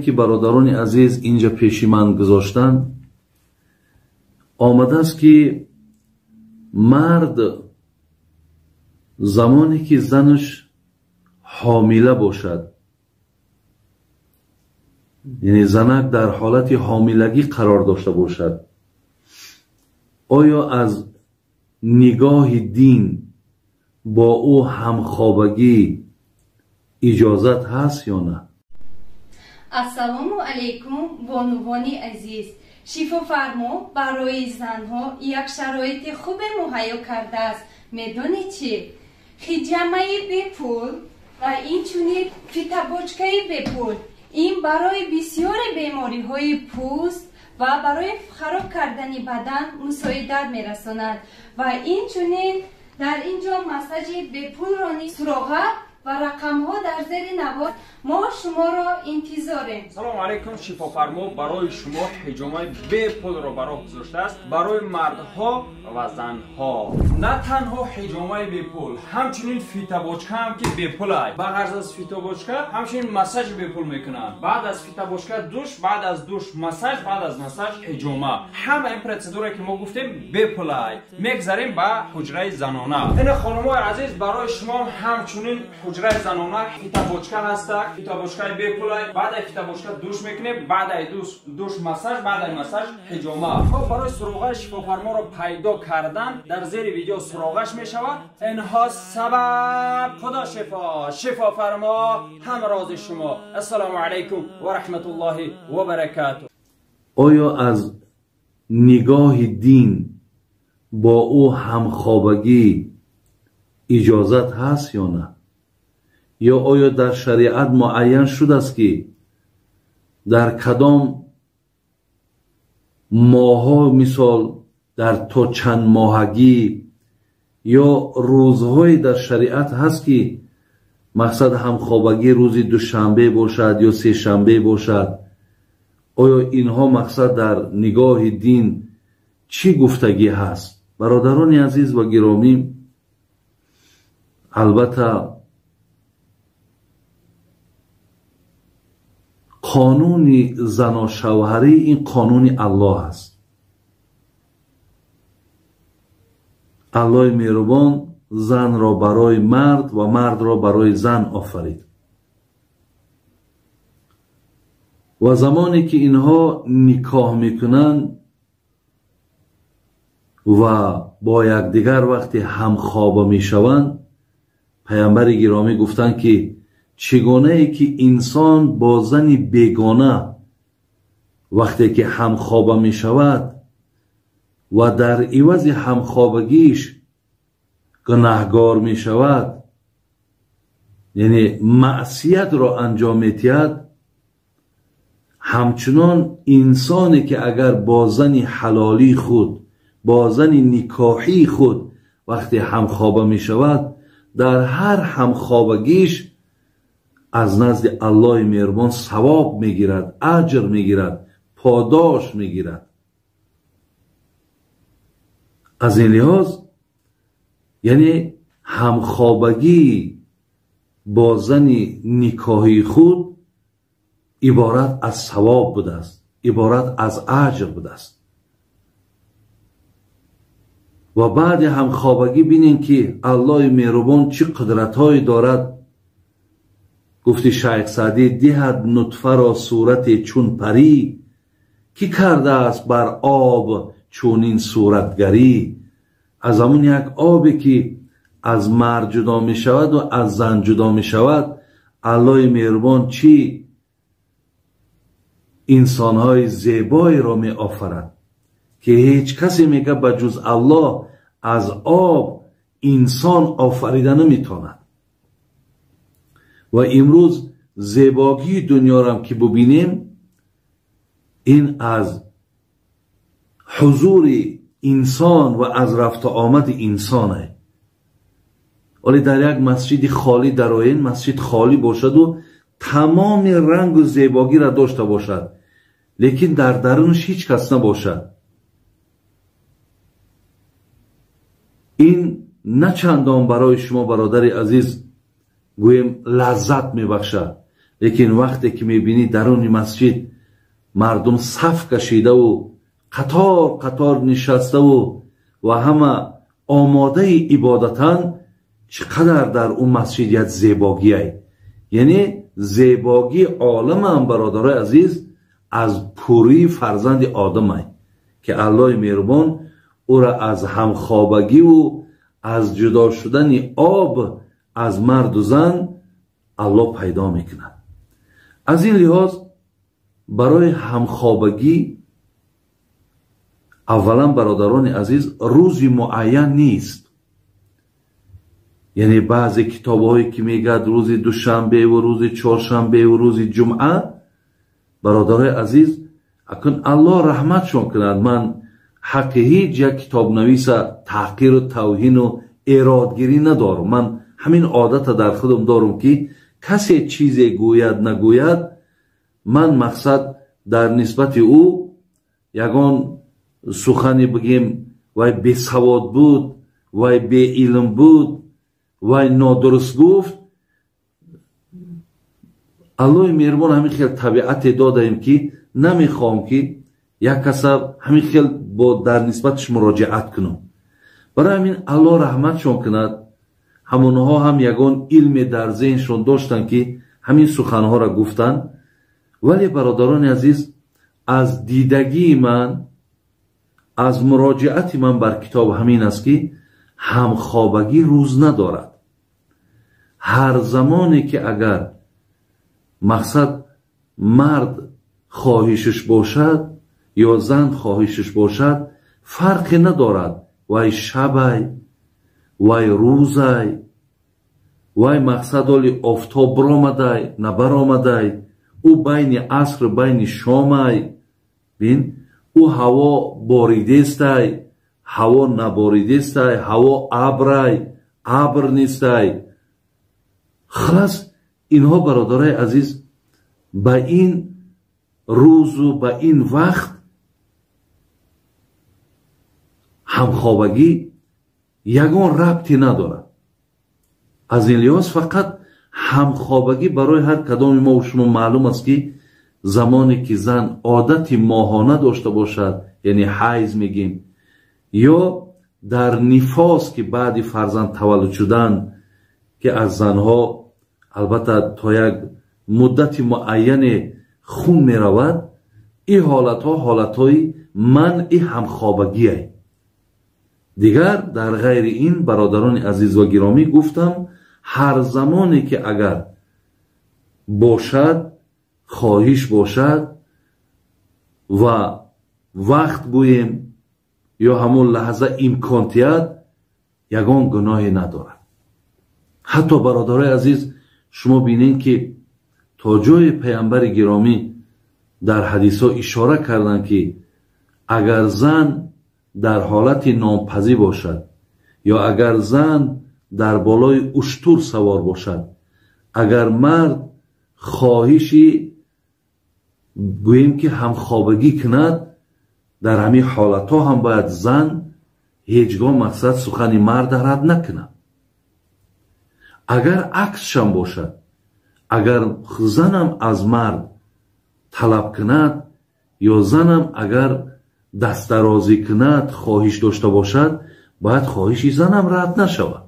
Ки бародарони азиз инҷа пеши ман гузоштанд, омадааст ки мард замоне ки занаш ҳомила бошад, яъне занак дар ҳолати ҳомилагӣ қарор дошта бошад, оё аз нигоҳи дин бо ӯ ҳамхобагӣ иҷозат ҳаст ё на? Ассалому алайкум, бонувони азиз. Шифофармо барои занҳо як шароити хубе муҳайё кардааст. Медонед чӣ? Хиҷамаи бепул ва инчунин фитобочкаи бепул. Ин барои бисёри бемориҳои пӯст ва барои хароб кардани бадан мусоидат мерасонад. Ва инчунин дар ин ҷо массажи бепулро низ суроға ва рақамҳо дар зери навор. Мо шуморо интизорем. Салому алайкум. Шифофармо барои шумо ҳиҷомаи бепулро ба роҳ гузоштааст барои мардҳо ва занҳо. На танҳо ҳиҷомаи бепул, ҳамчунин фитобочка ҳам ки бепул аст. Ба ғарз аз фитобочка ҳамчунин массажи бепул мекунанд. Баъд аз фитобочка душ, баъд аз душ массаж, баъд аз массаж ҳиҷома. Ҳама ин процедура ки мо гуфтем бепул аст. Мегзарем ба ҳуҷраи занона. Ин хонумои азиз, барои шумо ҳамчунин ҳуҷраи занона фитобочка ҳастак, фитобочкаи бепулай. Баъд аз фитобочка душ мекунем, баъд аз душ массаж, баъд аз массаж ҳиҷома. Хоб, барои суроғаи шифофарморо пайдо кардан дар зери видео суроғаш мешавад. Инҳо сабаб худо шифо, шифофармо ҳамрози шумо. Ассалому алайкум ва раҳматуллоҳи ва баракату. Оё аз нигоҳи дин бо ӯ ҳамхобагӣ иҷозат ҳаст ё на? Ё оё дар шариат муайян шудааст ки дар кадом моҳҳо, мисол дар то чанд моҳагӣ ё рӯзҳое дар шариат ҳаст ки мақсад ҳамхобагӣ рӯзи душанбе бошад ё сешанбе бошад? Оё инҳо мақсад дар нигоҳи дин чӣ гуфтагӣ ҳаст? Бародарони азиз ва гиромӣ, албатта қонуни заношавҳарӣ ин қонуни Аллоҳ аст. Аллоҳи меҳрубон занро барои мард ва мардро барои зан офарид. Ва замоне ки инҳо никоҳ мекунанд ва бо якдигар вақте ҳамхоба мешаванд, паямбари гиромӣ гуфтанд ки чӣ гунае ки инсон бо зани бегона вақте ки ҳамхоба мешавад ва дар ивази ҳамхобагиш гунаҳгор мешавад, яъне маъсиятро анҷом медиҳад, ҳамчунон инсоне ки агар бо зани ҳалолии худ, бо зани никоҳии худ вақте ҳамхоба мешавад, дар ҳар ҳамхобагиш аз назди Аллоҳи меҳрубон савоб мегирад, аҷр мегирад, подош мегирад. Аз ин лиҳоз яъне ҳамхобагӣ бо зани никоҳии худ иборат аз савоб будааст, иборат аз аҷр будааст. Ва баъди ҳамхобагӣ бинем ки Аллоҳи меҳрубон чӣ қудратҳое дорад. Гуфти Шайх Саъдӣ: диҳад нутфаро сурате чун парӣ, ки кардааст бар об чунин суратгарӣ. Аз ҳамун як обе ки аз мард ҷудо мешавад ва аз зан ҷудо мешавад, Аллоҳи меҳрубон чӣ инсонҳои зебоеро меофарад ки ҳеҷ касе мега ба ҷуз Аллоҳ аз об инсон офарида наметавонад. Ва имрӯз зебогии дунёрам ки бубинем, ин аз ҳузури инсон ва аз рафту омади инсоне. Вале дар як масҷиди холӣ дароен, масҷид холӣ бошаду тамоми рангу зебогиро дошта бошад, лекин дар дарунаш ҳеҷ кас набошад, ин на чандон барои шумо бародари азиз гӯем лаззат мебахшад. Лекин вақте ки мебинӣ даруни масҷид мардум саф кашидаву қатор қатор нишаставу ва ҳама омодаи ибодатан, чӣ қадар дар он масҷид як зебогиай. Яъне зебогии оламам, бародарои азиз, аз пурии фарзанди одамай, ки Аллоҳи меҳрубон ӯра аз ҳамхобагиву аз ҷудо шудани об аз марду зан Аллоҳ пайдо мекунад. Аз ин лиҳоз барои ҳамхобагӣ аввалан, бародарони азиз, рӯзи муайян нест. Яъне баъзе китобҳое ки мегӯяд рӯзи душанбеву рӯзи чоршанбеву рӯзи ҷумъа, бародарои азиз, акун Аллоҳ раҳматшон кунад, ман ҳаққи ҳеҷ як китобнависа таҳқиру тавҳину эродгирӣ надорам. Ман ҳамин одата дар худам дорам, ки касе чизе гӯяд нагӯяд, ман мақсад дар нисбати ӯ ягон сухане бигем, вай бесавод буд, вай беилм буд, вай нодуруст гуфт. Аллоҳи меҳрубон ҳамин хел табиате додаем, ки намехоҳам, ки як каса ҳамин хел бо дар нисбаташ муроҷиат кунам. Барои ҳамин Аллоҳ раҳматшон кунад, ҳамонҳо ҳам ягон илме дар зеҳншон доштанд, ки ҳамин суханҳоро гуфтанд. Вале, бародарони азиз, аз дидагии ман, аз муроҷиати ман бар китоб ҳамин аст, ки ҳамхобагӣ рӯз надорад. Ҳар замоне ки агар мақсад мард хоҳишаш бошад ё зан хоҳишаш бошад, фарқе надорад, вай шабай, вай рӯзай, вай мақсад оли офтоб баромадай набаромадай, ӯ байни аср байни шомай, бин, ӯ ҳаво боридестай, ҳаво наборидестай, ҳаво абрай, абр нестай. Халас, инҳо, бародарои азиз, ба ин рӯзу ба ин вақт ҳамхобагӣ ягон рабте надорад. Аз ин лиҳоз фақат ҳамхобагӣ барои ҳар кадоми мо шумо маълум аст, ки замоне ки зан одати моҳона дошта бошад, яъне ҳайз мегем, ё дар нифос, ки баъди фарзанд таваллуд шудан, ки аз занҳо албатта то як муддати муайяне хун меравад, ин ҳолатҳо ҳолатҳои манъи ҳамхобагиай. Дигар дар ғайри ин, бародарони азиз ва гиромӣ, гуфтам, ҳар замоне ки агар бошад, хоҳиш бошад ва вақт гӯем ё ҳамон лаҳза имконтият, ягон гуноҳе надорад. Ҳатто, бародарои азиз, шумо бинед, ки то ҷои паямбари гиромӣ дар ҳадисҳо ишора карданд, ки агар зан дар ҳолати нонпазӣ бошад ё агар зан дар болои уштур савор бошад, агар мард хоҳиши гӯем ки ҳамхобагӣ кунад, дар ҳамин ҳолатҳо ҳам бояд зан ҳеҷ гоҳ мақсад сухани марда рад накунад. Агар аксшам бошад, агар занам аз мард талаб кунад ё занам агар дастдарозӣ кунад, хоҳиш дошта бошад, бояд хоҳиши занам рад нашавад.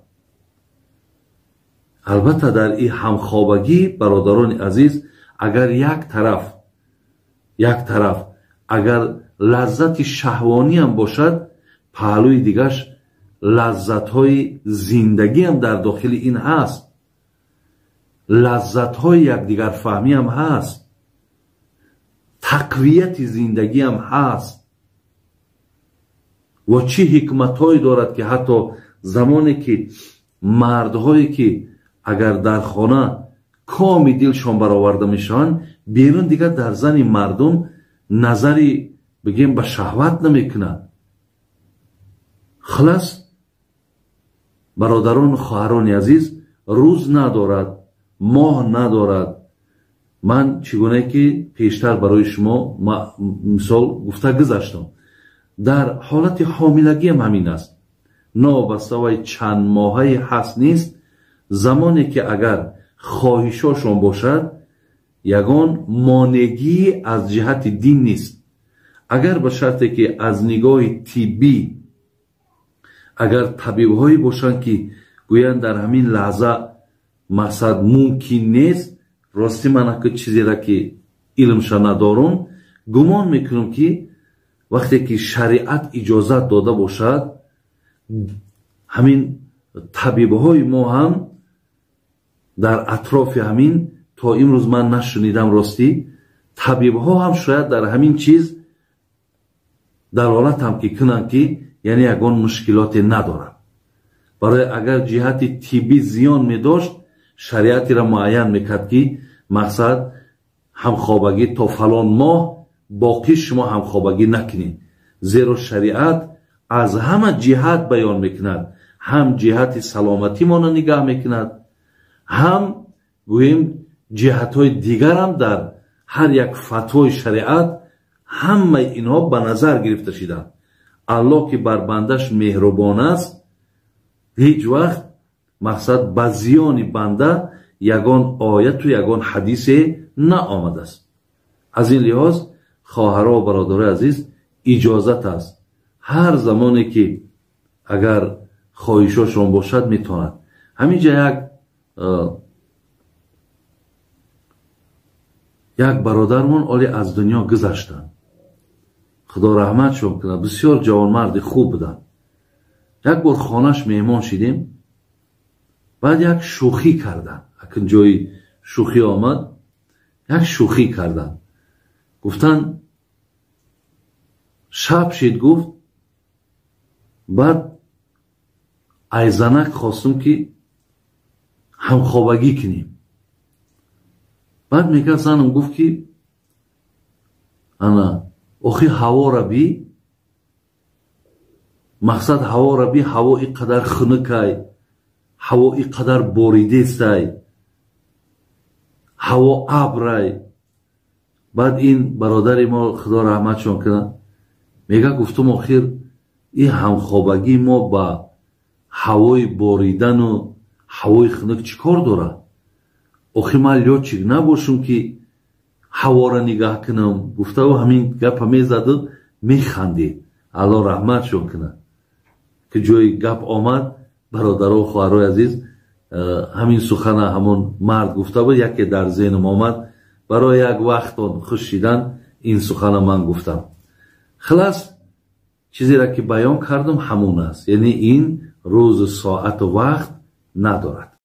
Албатта дар ин ҳамхобагӣ, бародарони азиз, агар як тараф агар лаззати шаҳвониам бошад, паҳлӯи дигаш лаззатҳои зиндагиам дар дохили ин ҳаст, лаззатҳои якдигарфаҳмиам ҳаст, тақвияти зиндагиам ҳаст. Ва чӣ ҳикматҳое дорад, ки ҳатто замоне ки мардҳое ки агар дар хона коми дилшон бароварда мешаванд, берун дигар дар зани мардум назари бигем ба шаҳват намекунад. Халас, бародарону хоҳарони азиз, рӯз надорад, моҳ надорад. Ман чӣ гуна ки пештар барои шумо мисол гуфта гузаштам, дар ҳолати ҳомилагиам ҳамин аст. Новобаста вай чанд моҳаи ҳаст нест, замоне ки агар хоҳишошон бошад, ягон монегӣ аз ҷиҳати дин нест. Агар ба шарте ки аз нигоҳи тиббӣ агар табибҳое бошанд ки гӯянд дар ҳамин лаҳза мақсад мумкин нест, рости ман ака чизеро ки илмша надорум, гумон мекунам ки вақте ки шариат иҷозат дода бошад, ҳамин табибҳои мо ҳам дар атрофи ҳамин то имрӯз ман нашунидам, ростӣ табибҳо ҳам шояд дар ҳамин чиз далолат ҳам ки кунанд ки яъне ягон мушкилоте надорад. Барои агар ҷиҳати тиббӣ зиён медошт, шариатеро муайян мекард ки мақсад ҳамхобагӣ то фалон моҳ боқӣ шумо ҳамхобагӣ накунед. Зеро шариат аз ҳама ҷиҳат баён мекунад, ҳам ҷиҳати саломатимонро нигаҳ мекунад, ҳам гӯем ҷиҳатҳои дигарам дар ҳар як фатвои шариат ҳамаи инҳо ба назар гирифта шиданд. Аллоҳ ки бар бандаш меҳрубон аст, ҳеҷ вақт мақсад ба зиёни банда ягон ояту ягон ҳадисе наомадааст. Аз ин лиҳоз хоҳаро ва бародарои азиз, иҷозат аст ҳар замоне ки агар хоҳишошон бошад метавонад. Ҳамин ҷа як бародармон оли аз дунё гузаштанд, худо раҳматшон кунад, бисёр ҷавонмарди хуб буданд. Як бор хонаш меҳмон шидем, баъд як шӯхӣ карданд. Акн ҷои шӯхӣ омад, як шӯхӣ карданд. Гуфтанд шаб шид, гуфт баъд айзанак хостум ки ҳамхобагӣ кунем. Баъд мегӯяд занам гуфт ки ана охи ҳавора би, мақсад ҳавора би, ҳаво ин қадар хунукай, ҳаво ин қадар боридестай, ҳаво абрай. Баъд ин бародари мо худо раҳматшон кунад, мега гуфтум охир ин ҳамхобагии мо ба ҳавои боридану ҳавои хунук чӣ кор дорад? Охир ман лётчик набошам ки ҳавора нигаҳ кунам. Гуфтаву ҳамин гапа мезаду механдид. Аллоҳ раҳматшон кунад ки ҷои гап омад. Бародаро хоҳарои азиз, ҳамин сухана ҳамон мард гуфта буд, яке дар зеҳнам омад, барои як вақтон хуш шидан ин сухана ман гуфтам. Хилас чизеро ки баён кардам ҳамон аст, яъне ин рӯзу соату вақт надорад.